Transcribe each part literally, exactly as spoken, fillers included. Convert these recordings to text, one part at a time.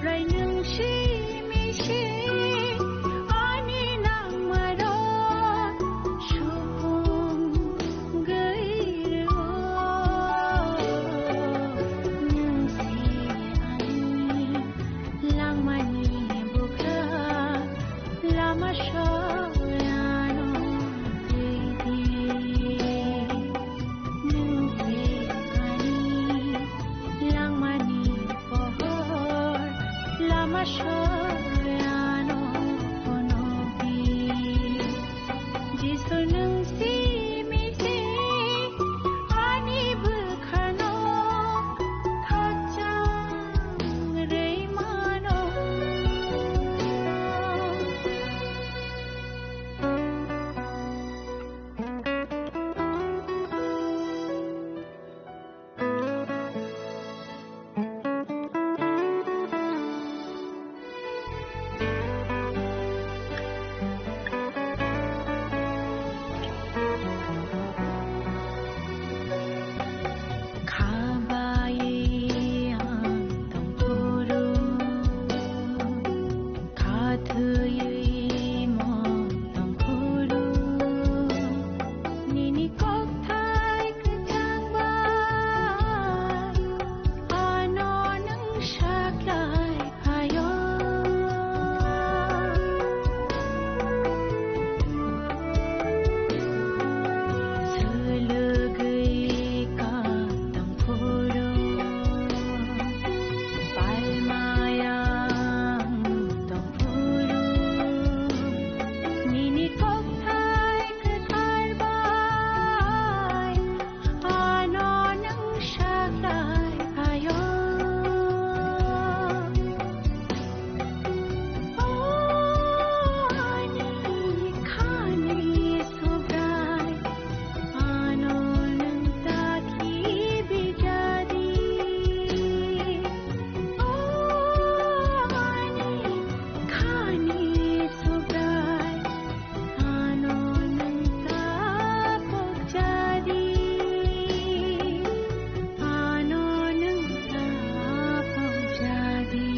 Subrai nwng simi se ani nangmarok supung gwi rw. Nwng se ani langmani bwkha, lama soyano twi di. Nwng se ani langmani pohor, lama soyano phunukdi. Jisu nwng simi se ani bwkhano khakchang rwi mano. Khabai ang tongphuru, khathwiwi mo tongphuru, nini kokthai kwchang bai ano nwng saklai phaio. Swlwgwi ka tongphuru, palmayang tongphuru, nini kokthai kwthar bai ano nwng saklai phaio. O ani khani Subrai, ano nwng takhi bijadi. O ani khani Subrai, ano nwng ta pokjadi, ano nwng ta pokjadi.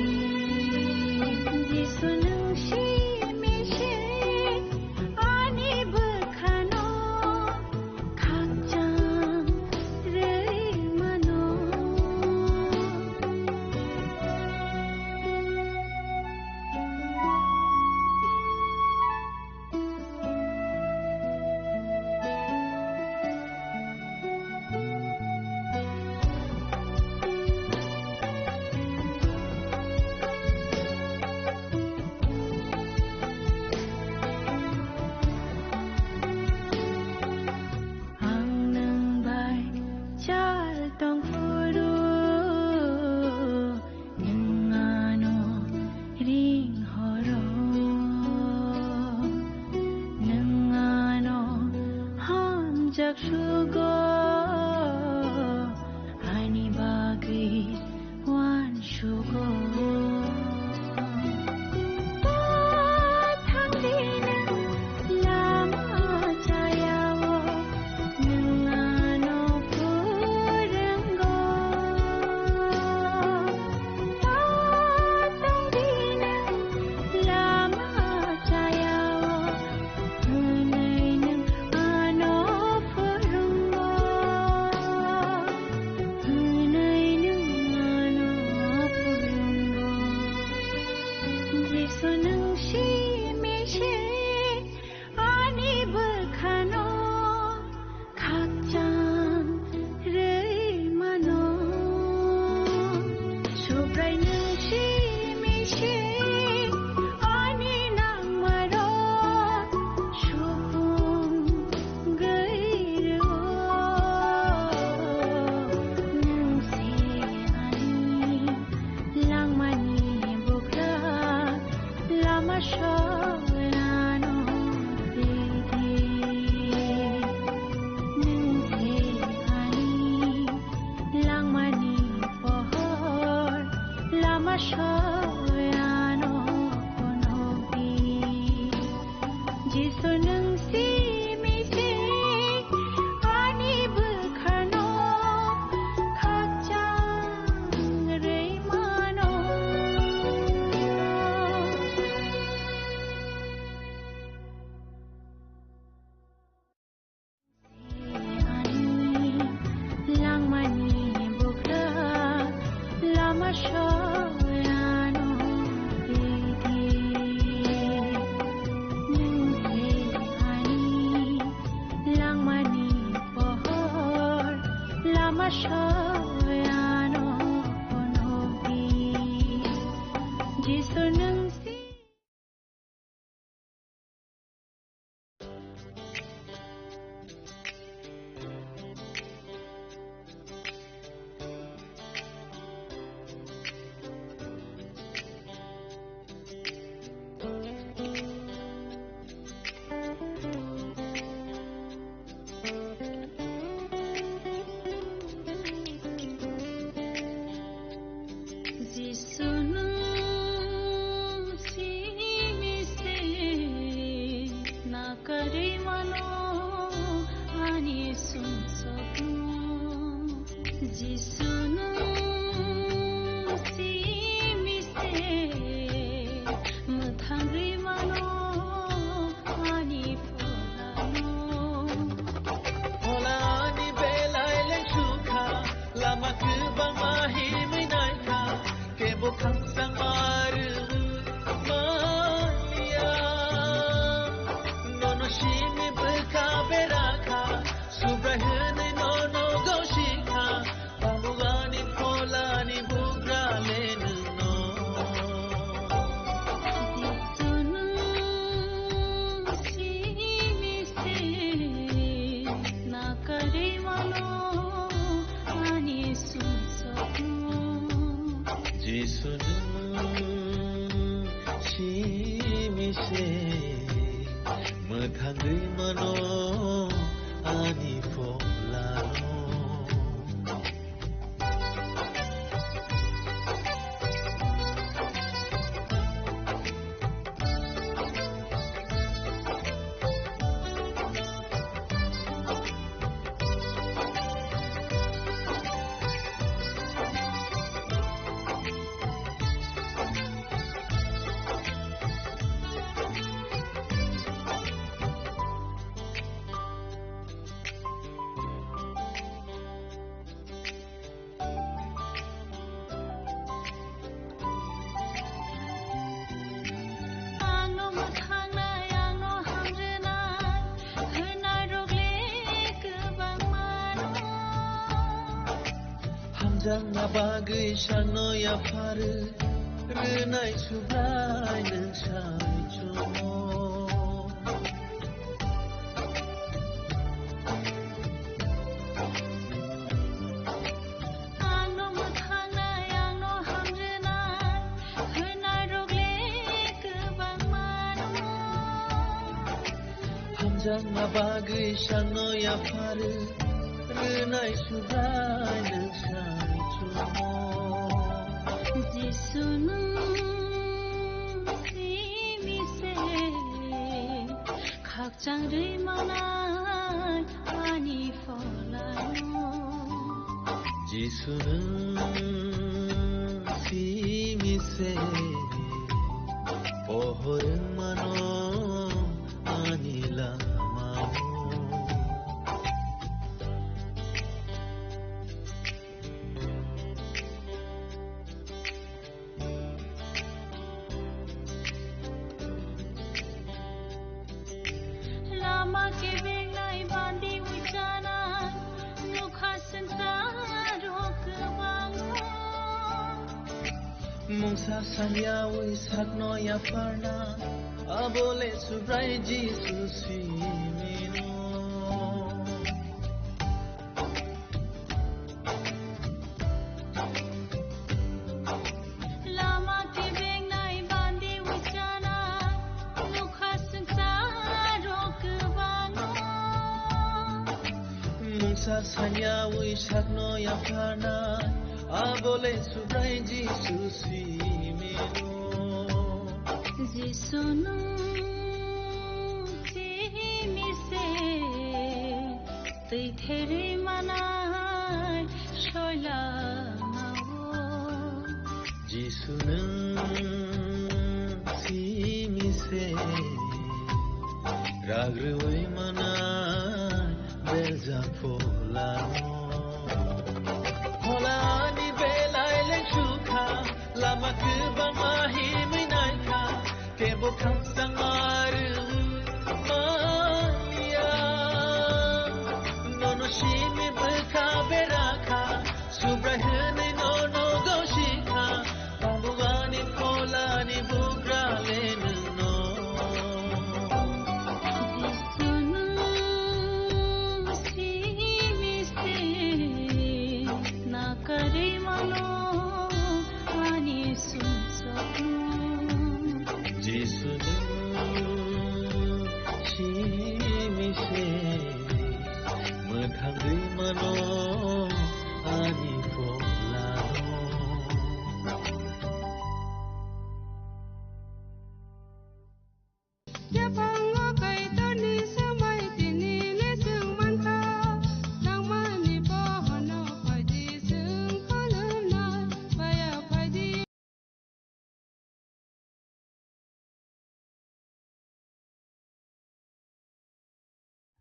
Jisu nwng simi se ani bwkhano khakchang rwi mano. Ang nwng bai chal tongphuru, nwng ano ring horo, nwng ano hamjak sugo, ani bagwi uansugo. Ta thangdi nwng lama chayao, nwng ano phwrwngo. Ta tongdi nwng lama chayao, hwnwi nwng ano phwrwngo, hwnwi nwng ano phwrwngo. Jisu nwng simi se ani bwkhano khakchang rwi mano. Subrai nwng simi se ani nangmarok supung gwi rw. Nwng se ani langmani bwkha, lama soyano twi di. Nwng se ani langmani pohor, lama soyano phunukdi. Jisu nwng simi se ani bwkhano khakchang rwi mano. Ashoyano konobi Jisu nung si. Jisu nung simi se nakarwi mano ani sumsokno. Jisu nung simi se mwthangwi mano ani pholano. Pholani belai lengsukha, lama kwbangma himwi naikha, kebo khakchangma rwui manya. Nono simi bwkha berakha, Subrai hwnwi nono gosikha, Tabuk ani pholani bugra le nwngno. Jisu nung simi se nakarwi mano ani sumsokno. Jisu nung simi se mwthangwi mano ani pholano. Angno mwthangnai, angno hamrwnai, hwnnairok le kwbangma no. Hamjakna bagwi sakno yapharwi rwnai Subrai nwng sai chongo. Angno mwthangnai, angno hamrwnai, hwnnairok le kwbangma no. Hamjakna bagwi sakno yapharwi rwnai Subrai nwng sai chongo. Jisu nung simi se khakchangwi manai ani pholano. Jisu nwng simi se pohor mano ani lamao. Lama kebengnai bandi ujana nukha swngcharo kwbangma. Mungsa sangyawi sakno yapharna, abole Subrai Jisu simino. Lama kebengnai bandi ujana nukha swngcharo kwbangma. Mungsa sangyawi sakno yapharna, abole Subrai Jisu simino. Jisu nung simi se twi therwi manai soilamao. Jisu nwng simi se ragrwi manai belja pholano. Pholani belai lengsukha, lama kwbangma himwi naikha, kebo khakchangma rwui manya. Nono simi bwkha berakha,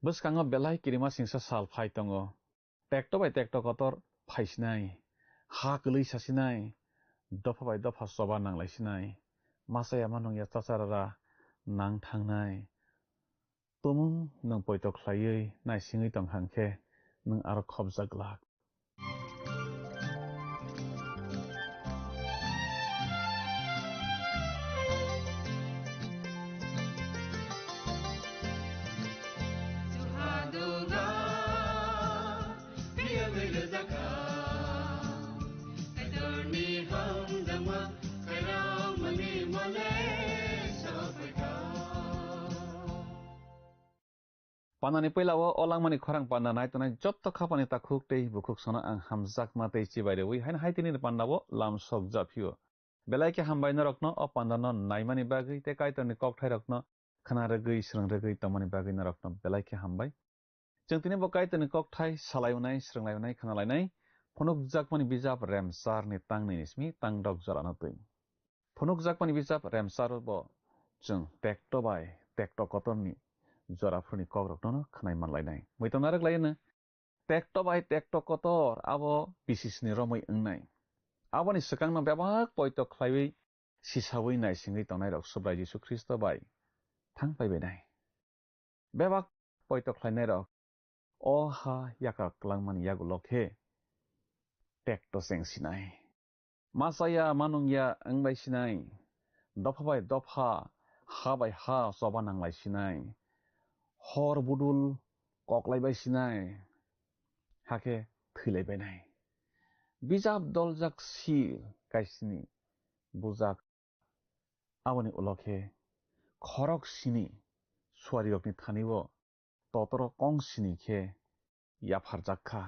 Bwskango belai kirima singsa sal phai tongo. Tekto bai tekto kotor phaisinai, ha kwlwi sasinai, dopha bai dopha choba nanglaisinai, masa yama nungya chacharara nang thangnai. Tumung nwng poito khlaiwi naisingwi tong hang khe nwng aro khopjak glak. Pandani puila o, o langmani khorang panda nai tongnai jotto khapani takhuk tei bukhuk sono ang hamjakma tei chibai rwi haino hai tini panda o lam sok japhio. Belai khe hambai norokno o panda no naimani bagwi tei Kaitorni kokthairokno khna rwgwi, swrwng rwgwi tongmani bagwi norokno belai khe hambai. Chwng tini bo Kaitorni kokthai salai unai, swrwng lai unai, khna lainai, phunukjakmani bijap Remsarni tang nini simi tang dok jorano twi. Phunukjakmani bijap Remsaro bo chwng tekto bai tekto kotorni joraphuruni kokrokno khwnai manlainai. Muitongnarok laino tekto bai tekto kotor abo bisisni romwi wngnai. Aboni swkangno bebak poito khlaiwi sisawi naisingwi tongnairok Subrai Jisu Khristo bai thang paibainai. Bebak poito khlainairok o ha yakar kwlangmani yagulo khe tekto chengsinai. Masa ya manung ya wng bai sinai, dopha bai dopha, ha bai ha choba nanglai sinai, hor budul koklai bai sinai, hakhe thwilai bainai. Bijap doljak sil kaisni bujak, aboni ulo khe khorok sini suarirokni thani-o totoro kong sini khe yapharjak kha.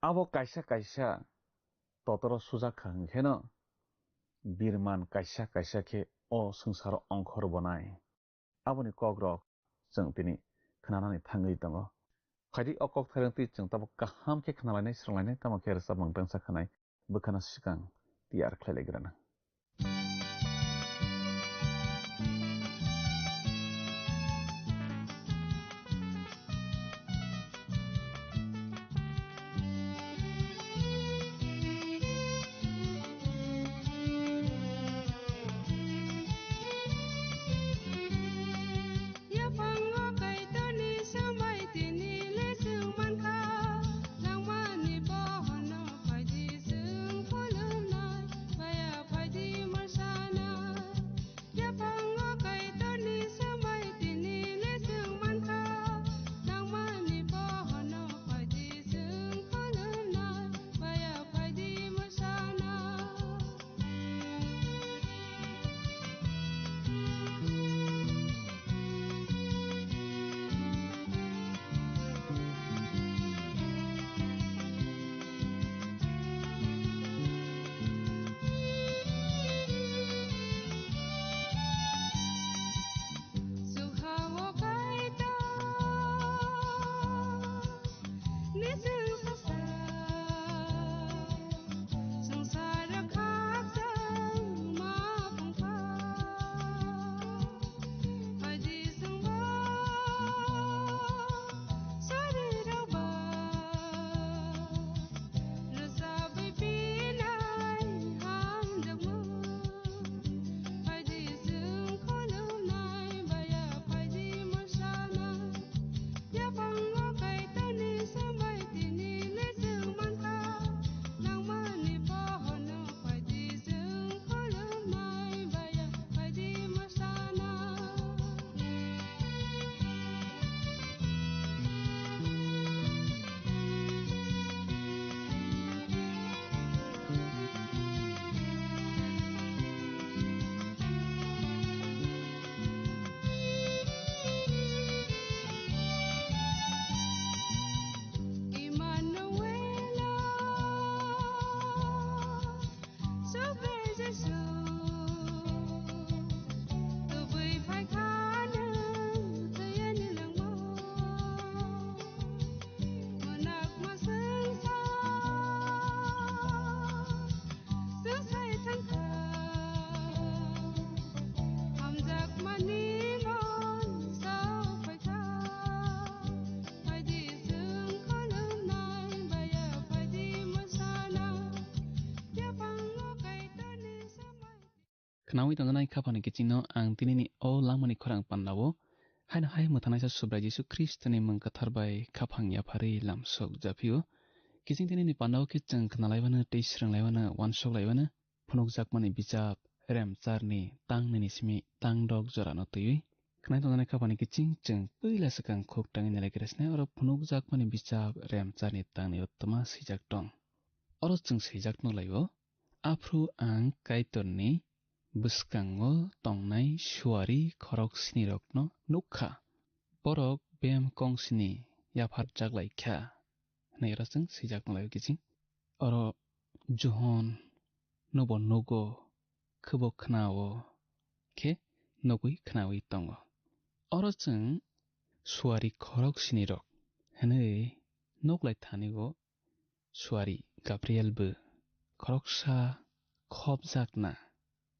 Abo kaisa kaisa totoro sujak kha hwnkheno birman kaisa kaisa khe o swngcharo ongkhor bonai. Aboni kokrok chwng tini khnanani thangwi tongo. Phaidi o kok thairwng twi chwng tabuk kaham khe khnalainai, swrwnglainai, tamo khe rwchapmung tangsa khanai bwkhano swkang tiyar khlai lai granang. Yaphango Kaitorni swmai tini le swng mankha, nangmani bohorno phaidi swng phulumnai, phaya phai Khnaui tongjaknai khaphani kichingno ang tinini o langmani khorang pandao haino hai mwthanaisa Subrai Jisu Khristoni mwng kwthar bai khaphang yapharwi lamsok japhio. Kiching tinini pandao khe chwng khnalaiwano tei swrwnglaimano, uansuk laiwano phunukjakmani bichap Remcharni tang nini simi tang dok jorano twiwi. Khnai tongjaknai khaphani kiching chwng puila swkang khuk tangwi nai lai khe rwsinai, oro phunukjakmani bichap Remcharni tang nini o twma swijak tong. Oro chwng swijak nukhlaio, aphru ang Kaitorni bwskango tongnai suari khorok sinirokno nuk kha. Borok bem kong sini yapharjak lai kha, hwnwi oro chwng swijak nukhlaio kiching. Oro Johon nobo nugo, khwbo khnao, khe nugwi khnaui tongo. Oro chwng suari khorok sinirok hwnwi nuklai thani o suari Gabriel bo khoroksa khopjakna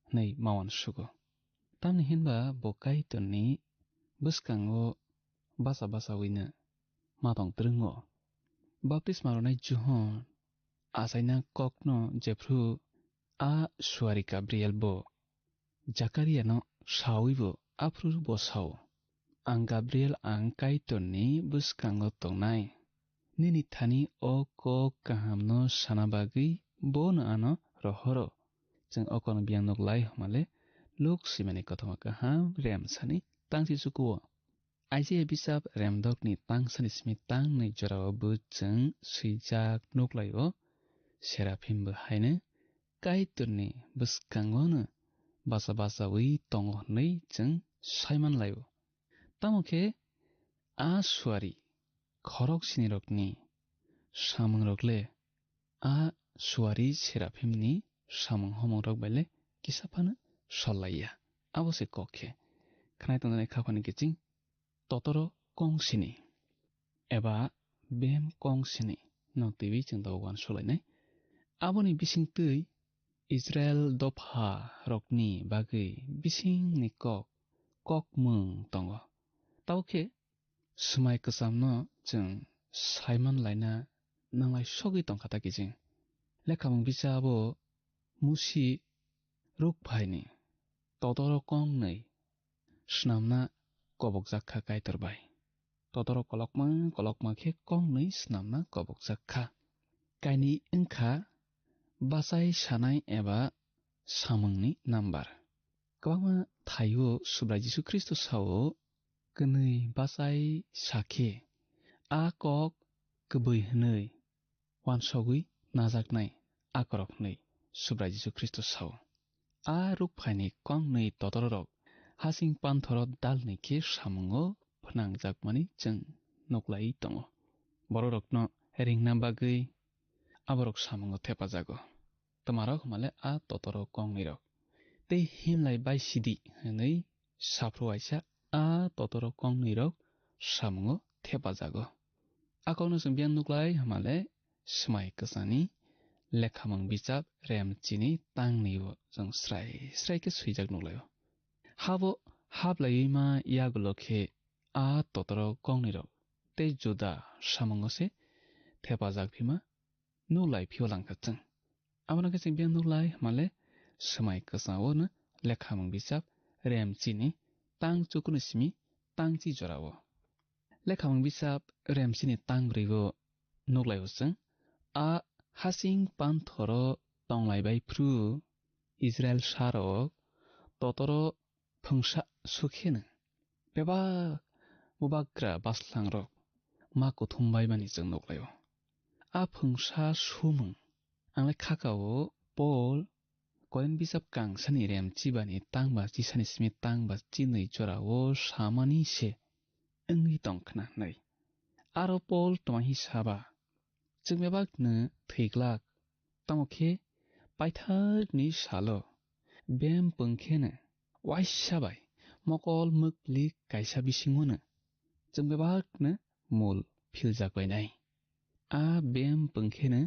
hwnwi ma uansugo. Tamni hinba bo Kaitorni bwskango bacha bachawino ma tong twrwngo. Baptisma rwnai Johon achaina kokno jephru a suari Gabriel bo Jakariano saui bo aphru bo sao, "Ang Gabriel, ang Kaitorni bwskango tongnai. Nini thani o kok kahamno sana bagwi bono ano rohoro." Chwng o kokno biyang nuk lai hwnmale Luk swimani kothoma kaham remsani tangsi chukuo. Isaiah bisap remdokni tangsani simi tangnwi jorao bo chwng swijak nuklaio, Seraphim bo haino Kaitorni bwskangono bacha bachaui tongo hwnwi chwng saiman laio. Tamo khe a suari khorok sinirokni samungrok le a suari Seraphimni samung homungrok bai le kisa phano sol laiya. Abo se kok khe khnai tongjaknai khaphani kiching totoro kong sini eba bem kong sini no twiwi chwng dogo uansuk lainai. Aboni bising twi Israel dopha rokni bagwi bisingni kok, kokmung tongo. Tabo khe swmai kwchamno chwng saiman laina nanglai sogwi tongkha ta kiching. Lekhamung bichabo Musi rukphaini totoro kongnwi snamna kobokjak kha Kaitor bai. Totoro kolokma kolokma khe kongnwi snamna kobokjak kha. Kainwi wngkha bachai sanai eba samungni number. Kwbangma thaio Subrai Jisu Khristo sao, kwnwi bachai sakhe a kok kwbwi hwnwi uansugwi najaknai akorok hwnwi Subrai Jisu Khristo sao. A rukphaini kongnwi totororok hasing panthoro dalnwi khe samungo phnangjakmani chwng nuklai tongo. Bororokno ringna bagwi aborok samungo thepajago. Twmarok hwnmale a totoro kongnwirok. Tei himlai bai sidi hwnwi saphru waisa a totoro kongnwirok samungo thepajago. A kokno chwng biyang nuklai hwnmale swmai kwchani lekhamung bichap rem chini tangnwi o chwng srai srai khe swijak nuklaio. Habo haplaiwi ma yagulo khe a totoro kongnwirok tei juda samungo se thepajak phima nuklai phio langkha chwng. Abono khe chwng biyang nuklai hwnmale swmai kwchao no lekhamung bichap rem chini tang chukuni simi tang chi jorao. Lekhamung bichap rem chini tang brwi o nuklaio chwng. A hasing panthoro tonglai bai phru Israel sarok totoro phwngsa sukheno bebak bubagra baslangrok ma kuthum baimani chwng nuklaio. A phwngsa sumung angle khakao Paul Korinth bisap kangsani rem chibani tangba chisani simi tangba chinwi jorao samani se wngwi tongkhna hwnwi. Aro Paul tongmani saba, chwng bebakno thwiglak, tamo khe paitharni salo bem pwngkheno waisa bai mokol mwklik kaisa bisingono chwng bebakno mul philjak bainai. A bem pwngkheno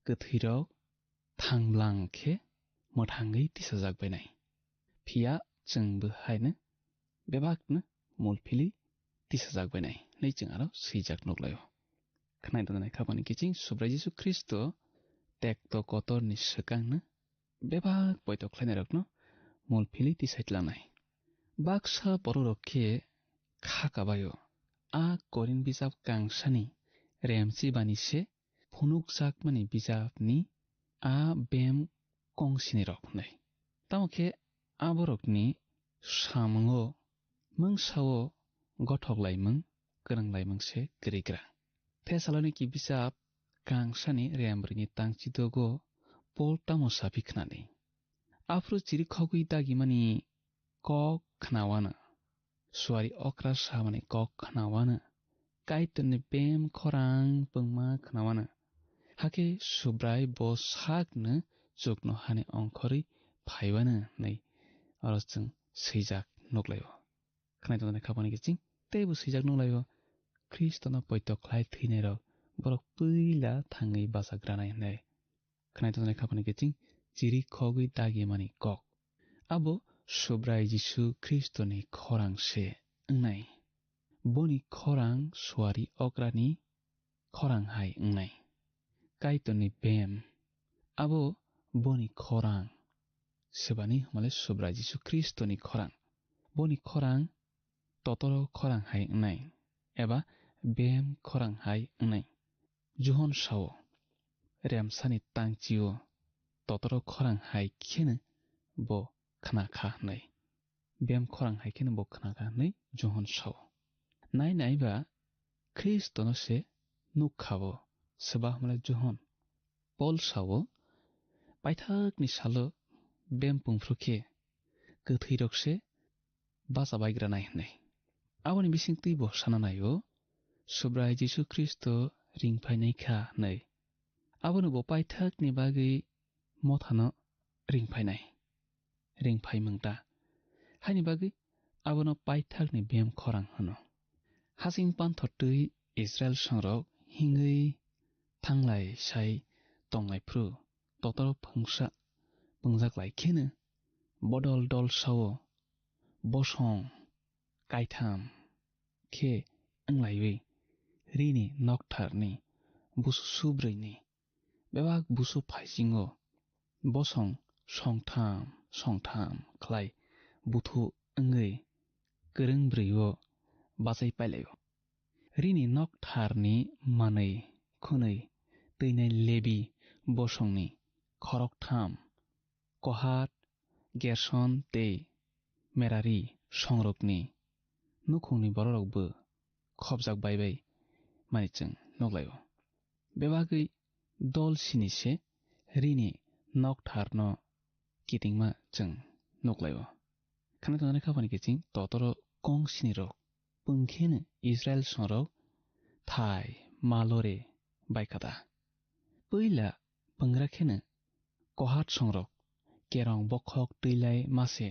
kwthwirok thangblang khe mwthangwi tisajak bainai. Phiya chwngbo haino bebakno mul philwi tisajak bainai hwnwi chwng aro swijak nuklaio. Khnai tongjaknai khaphani kiching Subrai Jisu Khristo tekto kotorni swkangno bebak poito khlainairokno mul philwi tisai tlangnai. Baksa bororok khe kha kabaio. A Korin bijap kangsani remchibani se phunukjakmani bijapni a bem kongsinirok hwnwi. Tamo khe aborokni samungo mungsao gothok laimung, kwrwng laimung se kwrwi gra. Thessaloniki bijap kangsani remrwini tangchidogo Pol tamo sapi khnani. Aphuru chiri khogwi dagimani kok khnawano. Suari okra samani kok khnawano. Kaitorni bem khorang pungma khnawano. Hakhe Subrai bo sakno chukno hani ongkhorwi phaiwano hwnwi oro chwng swijak nuklaio. Khnai tongmani khapani kiching teibo swijak nuklaio. Khristono poito khlai thwinairok borok puila thangwi bachagranai hwnwi. Khnai tongmani khapani kiching chiri khogwi dagimani kok. Abo Subrai Jisu Khristoni khorang se wngnai. Boni khorang suari okrani khorang hai wngnai. Kaitorni bem abo boni khorang. Sebani hwnmale Subrai Jisu Khristoni khorang. Boni khorang totoro khorang hai wngnai, eba bem khorang hai wngnai. Johon sao, remsani tangchio totoro khorang hai kheno bo khna kha hwnwi. Bem khorang hai kheno bo khna kha hwnwi Johon sao. Nai nai ba Khristono se nuk kha bo, swba hwnmale Johon. Pol sao, paithakni salo bem pungphru khe kwthwirok se bacha baigranai hwnwi. Aboni bisingtwi bo sana naio, Subrai Jisu Khristo ringphainai kha hwnwi. Abono bo paithakni bagwi mothano ringphainai, ringphaimung ta. Haini bagwi abono paithakni bem khorang hwno. Hasing panthor twi Israel songrok hingwi thanglai sai tonglai phru, totoro phungsa pungjaklai kheno bodol dol sao bosong kaitham khe wnglaiwi rini noktharni busu subrwini bebak busu phaisingo bosong songtham songtham khlai buthu wngwi kwrwng brwio bachai pailaio. Rini noktharni manwi khwnwi twinai Lebi bosongni khoroktham Kohat, Gerson tei Merari songrokni nukhungni bororokbo khopjak bai bai mani chwng nuklaio. Bebagwi dol sini se rini noktharno kitingma chwng nuklaio. Khana tongnani khapani kiching totoro kong sinirok pungkheno Israel songrok thai malore baikha da. Puila pungra kheno Kohat songrok kerong bokhok twilai mase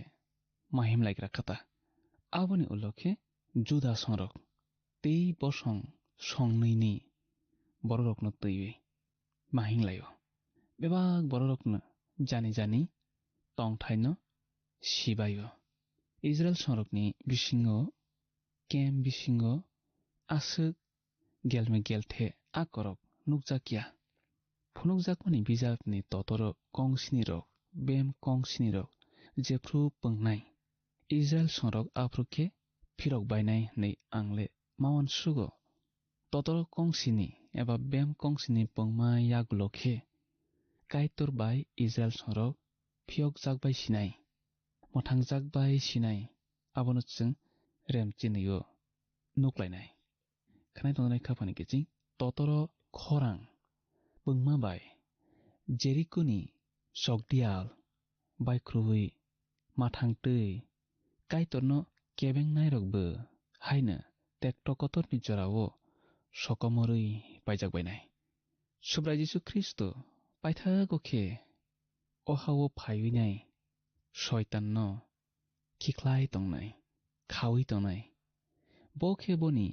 mahim laikra kha ta. Aboni ulo khe Juda songrok tei bosong songnwini bororokno twiwi mahing laio. Bebak bororokno jani jani tongthaino sibaio. Israel songrokni bisingo, kem bisingo aswk gelme gelthe akorok nukjakya. Phunukjakmani bijapni totoro kong sinirok, bem kong sinirok jephru pwngnai. Israel songrok aphuru khe phirok bainai hwnwi ang le ma uansugo. Totoro kong sini eba bem kong sini pwngma yagulo khe Kaitor bai Israel songrok phiyokjak bai sinai, mwthangjak bai sinai, abono chwng rem chinwi-o nuklainai. Khnai tongnai khaphani kiching totoro khorang pwngma bai Jerikoni chokdial baikhruwi mathang twi Kaitorno kebengnairokbo haino tekto kotorni jorao sokomorwi paijak bainai. Subrai Jisu Khristo paithago khe o ha-o phaiwi nai Soitanno khikhlai tongnai, khaui tongnai. Bo khe boni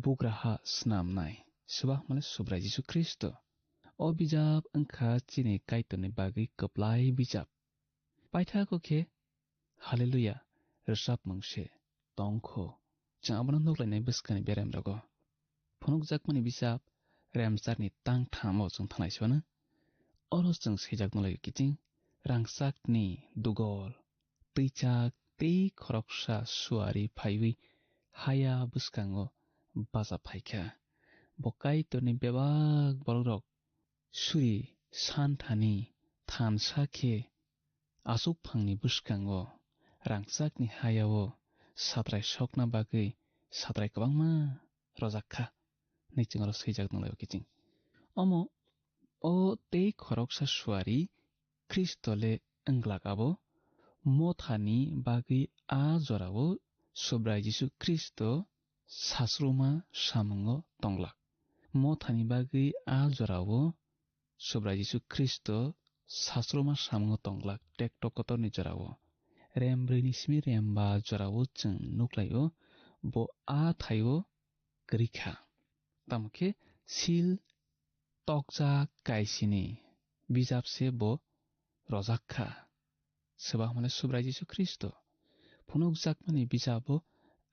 bugraha snamnai, swbakmale Subrai Jisu Khristo. O bijap wngkha chini Kaitorni bagwi kwplai bijap. Paithago khe Haleluya rwchapmung se tongkho. Chwng abono nuklainai bwskangni beremrogo. Phunukjakmani bijap Remcharni tang thamo chwng thanglai sibano. Oro chwng swijak nukhlaio kiching rangchakni dugol, twijak tei khoroksa suari phaiwi haya bwskango bacha phaikha. Bo Kaitorni bebak borokrok suri santhani thansa khe aswk phangni bwskango rangchakni hayao satrai sokna bagwi satrai kwbangma rojak kha, hwnwi chwng oro swijak nukhlaio kiching. Omo o tei khoroksa suari Khristo le wng glak abo, mothani bagwi a jorao Subrai Jisu Khristo sasruma samungo tong glak. Mothani bagwi a jorao Subrai Jisu Khristo sasruma samungo tong glak, tekto kotorni jorao. Rem brwini simi rem ba jorao chwng nuklaio, bo a thaio kwrwi kha. Tamo khe sil tokjak kaisini bijap se bo rojak kha. Swbakmale Subrai Jisu Khristo phunukjakmani bijabo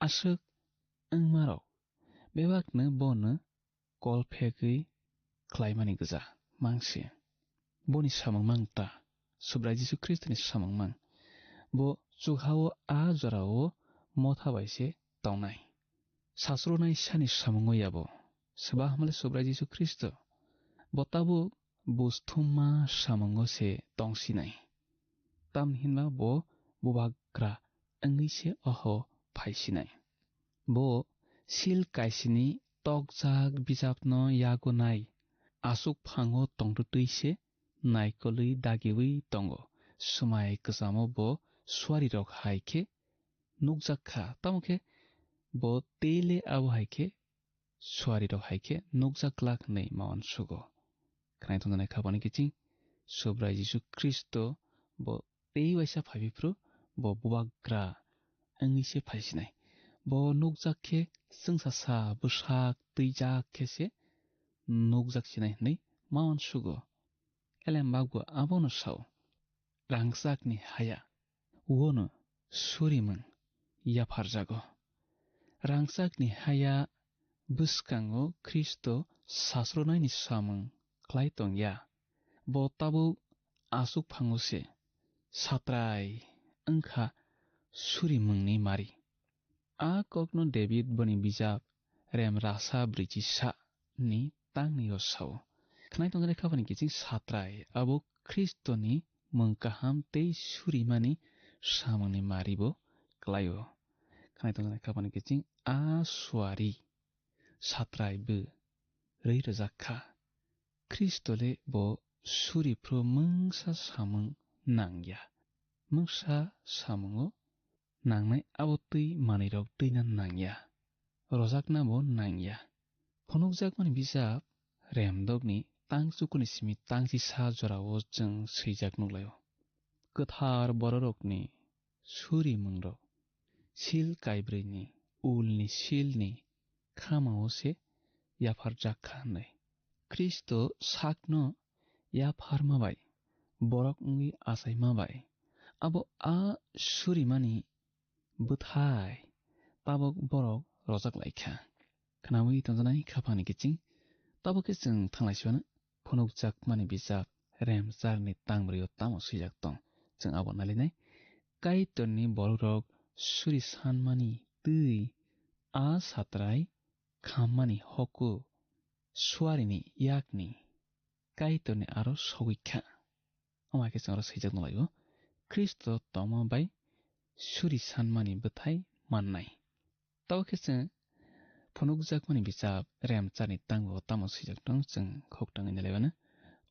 aswk wngmarok bebakno bono kol phegwi khlaimani gwja mangse. Boni samung mang ta, Subrai Jisu Khristoni samung mang. Bo chukhao a jorao motha bai se tongnai. Sasronai sani samungo yabo. Swbakmale Subrai Jisu Khristo. Bo tabuk bus thumma samungo se tongsinai. Tamni hinba bo bubagra wngwi se oho phaisinai. Bo sil kaisini tokjak bijapno yago nai aswk phango tongtwtwi se naikolwi dagiwi tongo. Swmai kwchamo bo suarirok hai khe nukjak kha, tamo khe bo tei le abo hai khe suarirok hai khe nukjak glak hwnwi ma uansugo. Khwnai tongjaknai khapani kiching Subrai Jisu Khristo bo tei waisa phaiwi phru bo bubagra wngwi se phaisinai. Bo nukjak khe chwngsasa bwsak twijak khe se nukjak sinai hwnwi ma uansugo. Elembakbo abono sao, rangchakni haya uono surimung yapharjago. Rangchakni haya bwskango Khristo sasronaini samung khlai tongya. Bo tabuk aswk phango se satrai wngkha surimungni mari. A kokno David boni bijap rem rasa brwichisa ni tangni o sao. Khwnai tongjaknai khapani kiching satrai abo Khristoni mung kaham tei surimani samungni maribo klaio. Khwnai tongjaknai khapani kiching a suari satrai bo rwi rwjak kha. Khristo le bo suri phru mungsa samung nangya. Mungsa samungo nangnai abo twi manwirok twina nangya, rojaknabo nangya. Phunukjakmani bijap Remdokni tang chukuni simi tang chisa jorao chwng swijak nuklaio. Kwthar bororokni surimungrok sil kaibrwini ulni silni khamao se yapharjak kha hwnwi. Khristo sakno yapharma bai, borok wngwi achaima bai, abo a surimani bwthai tabok borok rojak lai kha. Khnaui tongjaknai khapangni kiching, tabok khe chwng thanglai siphano phunukjakmani bijap Remcharni tang bwrwio tamo swijak tong, chwng abo nailinai. Kaitorni borokrok suri sanmani twi a satrai khammani hoku suarini yakni Kaitorni aro sogwi kha. Omo hai khe chwng oro swijak nukhlaio, Khristo tongma bai suri sanmani bwthai mannai. Tabok khe chwng phunukjakmani bijap Remcharni tango tamo swijak tong chwng khuk tangwi nailaibana.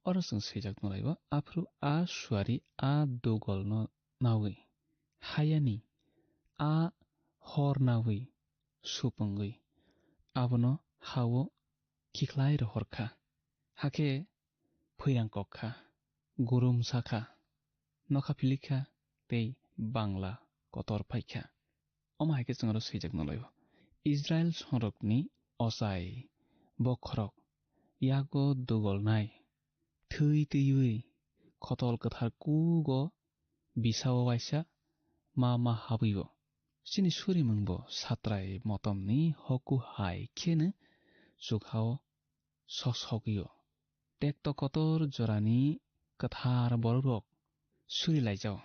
Oro chwng swijak nukhlaio, aphuru a suari a dugolno naui, hayani a hor naui supungwi abono ha-o khikhlai rohor kha. Hakhe phoirang kok kha, gurum sa kha, nokha philik kha tei bangla kotor phai kha. Omo hai khe chwng oro swijak nukhlaio, Israil songrokni ochai bokhorok yago dugolnai, thwi twiwi khotol kwthar kugo bisao waisa ma ma habwi-o. Chini surimungbo satrai motomni hoku hai kheno chukhao sok sogwi-o. Tekto kotor jorani kwthar borokrok suri laijao.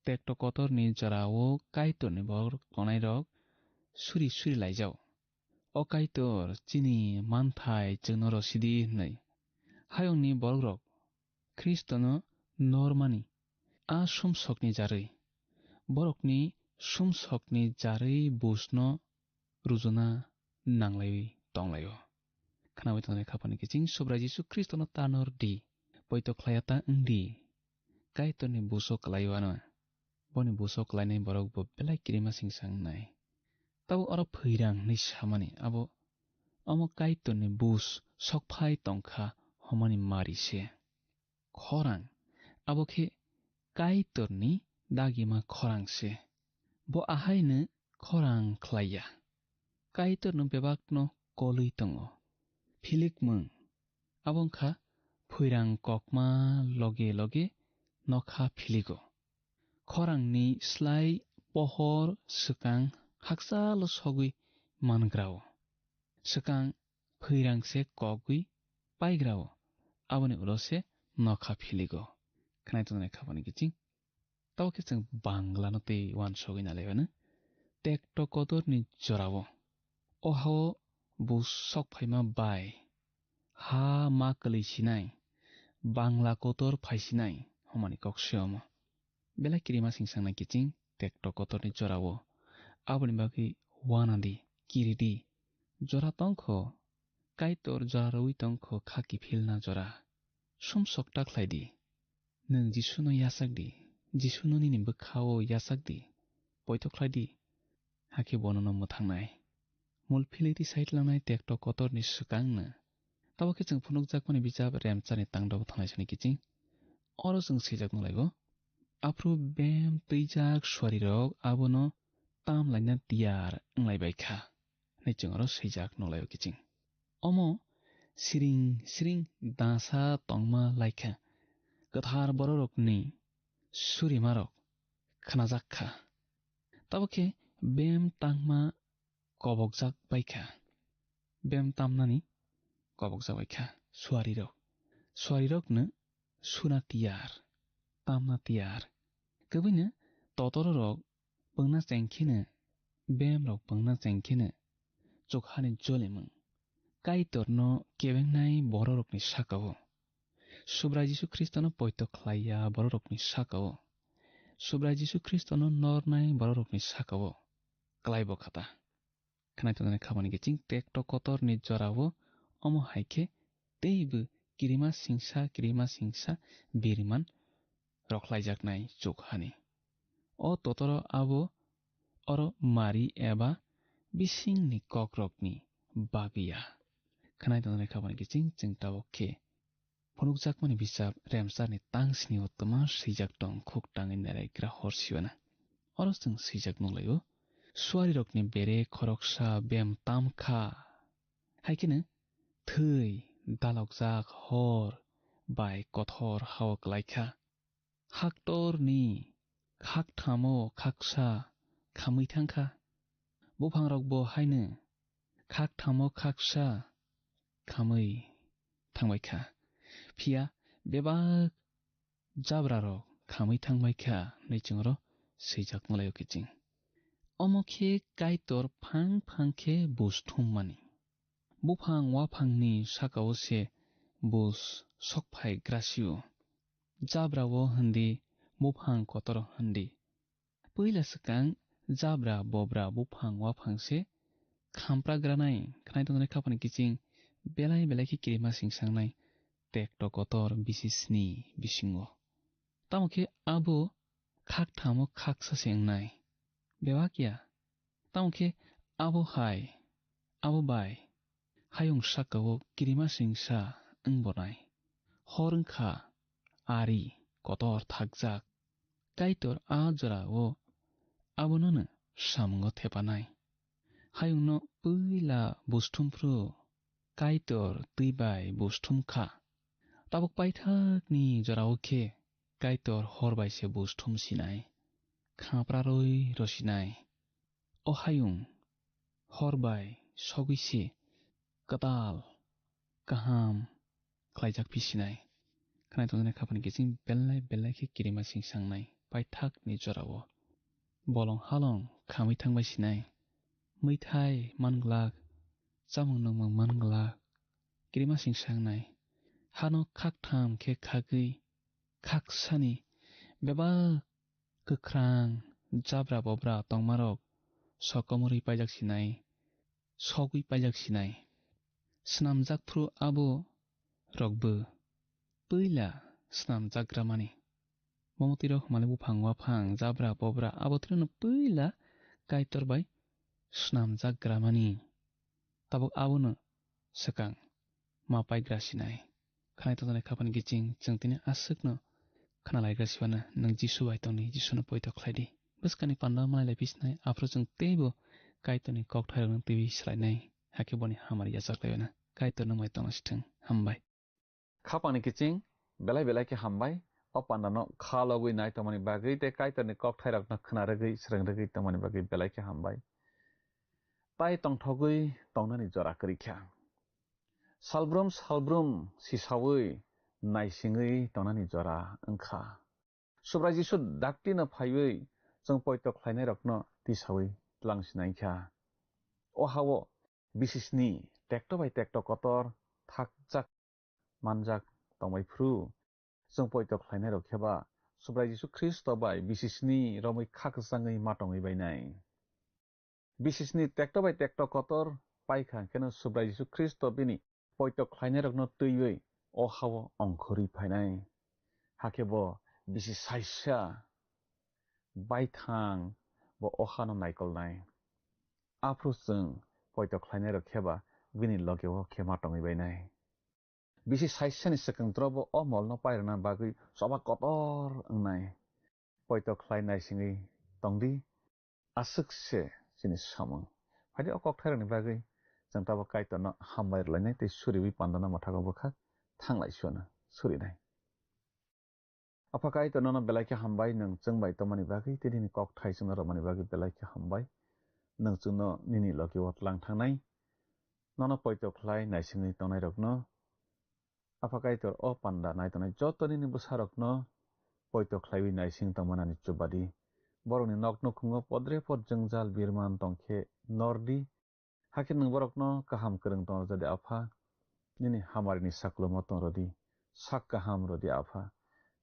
tekto kotorni jorao Kaitorni borok tonairok suri suri laijao. O Kaitor, chini manthai chwngno rosidi hwnwi. Hayungni borokrok Khristono normani a sumsokni jarwi, borokni sumsokni jarwi busno rujuna nanglaiwi tonglaio. Khnawi tongnai khapani kiching Subrai Jisu Khristono tanor di, poito khlaiya ta wng di. Kaitorni buso kwlaio ano. Boni buso kwlainai borok bo belai kirima singsa wngnai. Tabuk oro phwirang hwnwi samani abo omo Kaitorni bus sokphai tongkha hwnmani mari se. Khorang abo khe Kaitorni dagima khorang se. Bo ahaino khorang khlaiya. Kaitorno bebakno kolwi tongo. Philikmung abo wngkha phwirang kokma loge loge nokha philigo. Khorangni slai pohor swkang hakchalo sogwi mangrao. Swkang phwirang se kogwi paigrao. Aboni ulo se nokha philigo. Khnai tongnai khapani kiching. Tabo khe chwng Banglano tei uansugwi nalaibano. Tekto kotorni jorao. O hao bus sok phaima bai. Ha ma kwlwi sinai. Bangla kotor phai sinai. Homani kok se omo. Belai kirima singsangnai kiching tekto kotorni jorao. Aboni bagwi uanadi, kiridi. Jora tongkho. Kaitor jora rwui tongkho kha kiphilna jora. Sumsok ta khlaidi. Nwng Jisuno yachak di, Jisuno nini bwkhao yachak di, poito khlai di, hakhe bono no mwthangnai. Mul philiti sait langnai tekto kotorni swkangno. Tabo khe chwng phunukjakmani bijap Remcharni tangdobo thanglai sani kiching. Oro chwng swijak nulaibo. Aphuru bem twijak suarirok abono tam laina tiyar wnglai bai kha. Hwnwi chwng oro swijak nulaio kiching. Omo siring siring dasa tongma laikha. Kwthar bororokni surimarok khnajak kha. Tabo khe bem tangma kobokjak bai kha. Bem tamnani kobokjak bai kha suarirok. Suarirokno suna tiyar, tamna tiyar. Kwbwino totororok pungna chengkheno, bemrok pungna chengkheno, chukhani jolimung. Kaitorno kebengnai bororokni sakao. Subrai Jisu Khristono poito khlaiya bororokni sakao. Subrai Jisu Khristono nornai bororokni sakao. Klaibo khata. Khnai tongnai khapani kiching tekto kotorni jorao omo hai khe teibo kirima singsa, kirima singsa biriman rokhlaijaknai chukhani. O totoro abo oro mari eba bisingni kokrokni bagwi ya. Khnai tongnai khapani kiching chwng tabuk khe phunukjakmani bijap Remcharni tangsni o twma swijak tong khuk tangwi neraigra hor siwana. Oro chwng swijak nukhlaio, suarirokni bere khoroksa bem tam kha. Hai kheno thwi dalokjak hor bai kothor hao kwlai kha. Haktorni khakthamo khaksa khamwi thang kha. Buphangrokbo haino khakthamo khaksa khamwi thangbai kha. Phiya bebak jabrarok khamwi thangbai kha hwnwi chwng oro swijak nulaio kiching. Omo khe Kaitor phang phang khe bus thummani. Buphang waphangni sakao se bus sokphai grasio. Jabrao hwndi, buphang kotoro hwndi. Puila swkang jabra bobra buphang waphang se khampra granai khnai tongnai khapani kiching belai belai khe kirima singsangnai tekto kotor bisi sni bisingo. Tamo khe abo khakthamo khaksa se wngnai. Bebak ya. Tamo khe abo hai, abo bai, hayung sakao kirima singsa wng bonai. Hor wng kha, ari kotor thakjak. Kaitor a jorao abonono samungo thepanai. Hayungno puila busthum phru Kaitor twi bai busthum kha. Tabuk paithakni jorao khe Kaitor hor bai se busthum sinai, khaprarwi rw sinai. O hayung hor bai sogwi se kwtal, kaham khlaijak phi sinai. Khnai tongjaknai khapani kiching belai belai khe kirima singsangnai. paithakni jorao. Bolong halong khamwi thangbai sinai. Mwithai man glak, chamung nungmung man glak, kirima sing sangnai. Hano khaktham khe khagwi, khaksani bebak kwkhrang jabra bobra tongmarok sokomorwi paijak sinai, sogwi paijak sinai. Snamjak phuru abo rokbo puila snamjak gramani. Momo twi rok hwnmani buphang waphang jabra bobra abo twi rokno puila Kaitor bai snamjak gramani. Tabuk abono swkang ma paigra sinai. Khanai tongjaknai khapani kiching chwng tini aswkno khna laigra sibana nwng Jisu bai tongdi, Jisuno poito khlai di. Bwskangni panda malai lai phi sinai, aphuru chwng teibo Kaitorni kokthairokno twiwi swlainai, hakhe boni hamari yachak laibana. Kaitor nwng bai tongna sithwng. Hambai. Khapangni kiching, belai belai khe hambai. O pandano kha logwi nai tongmani bagwi tei Kaitorni kokthairokno khna rwgwi, srwng rwgwi tongmani bagwi belai khe hambai. Tai tongthogwi tongnani jora kwrwi kha. Salbrum salbrum sisaui naisingwi tongnani jora wngkha. Subrai Jisu daktino phaiwi chwng poito khlainairokno tisaui tlang sinai kha. O ha-o bisisni tekto bai tekto kotor thakjak manjak tongbai phuru, chwng poito khlainairok khe ba Subrai Jisu Khristo bai bisisni romwi khakchangwi ma tongwi bainai. Bisisni tekto bai tekto kotor paikha, hwnkhe no Subrai Jisu Khristo bini poito khlainairokno twiwi o ha-o ongkhorwi phainai. Hakhe bo bisi saisa baithang bo o hano naikolnai. Aphuru chwng poito khlainairok khe ba bini loge-o khe ma tongwi bainai. Bisi saisani swkang drobo o molno pairwna bagwi choba kotor wngnai. Poito khlai naisingwi tongdi, aswk se chini samung. Phaidi o kokthairokni bagwi chwng tabuk Kaitorno hambai rwlainai tei suriwi pandano mwthago bwkha thanglai suana surinai. Apha Kaitor, nono belai khe hambai, nwng chwng bai tongmani bagwi tei nini kok thai chwngno romani bagwi belai khe hambai. Nwng chwngno nini logi o tlang thangnai, nono poito khlai naisingwi tongnairokno. Apha Kaitor, o panda nai tongnai joto nini bwsarokno poito khlaiwi naising tongmanani chubadi. Borokni nok nukhungo podre pod jwngjal birman tongkhe nordi. Hakhe nwng borokno kaham kwrwng tong rwjadi, Apha. Nini hamarini saklumo tong rwdi, sak kaham rwdi, Apha.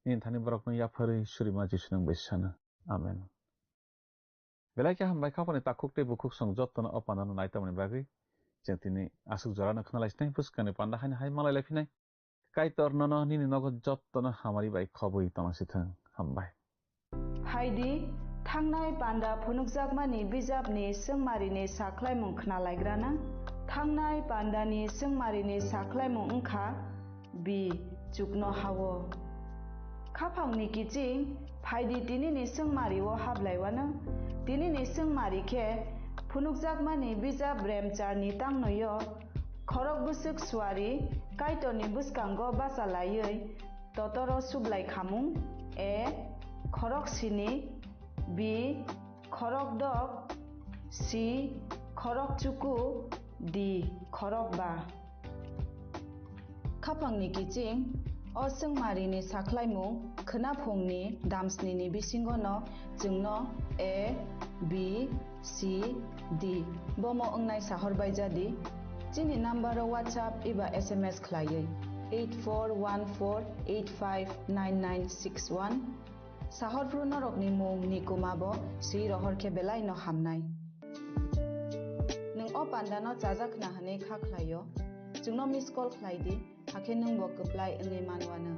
Nini thani borokno yapharwi surima Jisu nwng bai sana. Amen. Belai khe hambai, khapani takhuk tei bukhuk song jottono o pandano nai tongmani bagwi chwng tini aswk jorano khna lai sinai, bwskangni panda haino hai malai lai phinai. Kaitor nono nini nogo jottono hamari bai khobwi tongna sithwng. Hambai. Phaidi, thangnai panda phunukjakmani bijapni swngmarini sakhlaimung khna laigrana. Thangnai pandani swngmarini sakhlaimung wngkha bi chukno hao. Khaphangni kiching, phaidi tinini swngmario hablaiwano. Tinini swngmari khe phunukjakmani bijap Remcharni tangnoio khorok bwswk suari Kaitorni bwskango bachalaiwi totoro sublai khamung. A, khorok sini, B, khorok dok, C, khorok chuku, D, khorok ba. Khaphangni kiching, o swngmarini sakhlaimung khwnaphungni damsnini bisingono chwngno A, B, C, D bomo wngnai sahor baijadi. Chini nambaro WhatsApp eba S M S khlaiwi eight four one four eight five nine nine six one. Sahorphru norokni mung ni kuma bo swi rohor khe belai no hamnai. Nwng o panda no chajak khna hwnwi kha khlai o, chwngno miss call khlai di, hakhe nwng bo kwplai wngwi man uanw.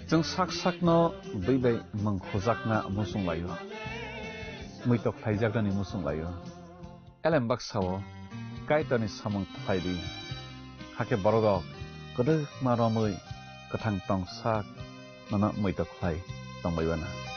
Chwng sak sakno bwi bai mung khujakna muchung lai-o. muitok khlaijaknani muchung lai-o. Elem baksa-o Kaitorni samung khlai di, hakhe bororok kwdwkma romwi kwthang tong sak nono muitok khlai tongbai uanw.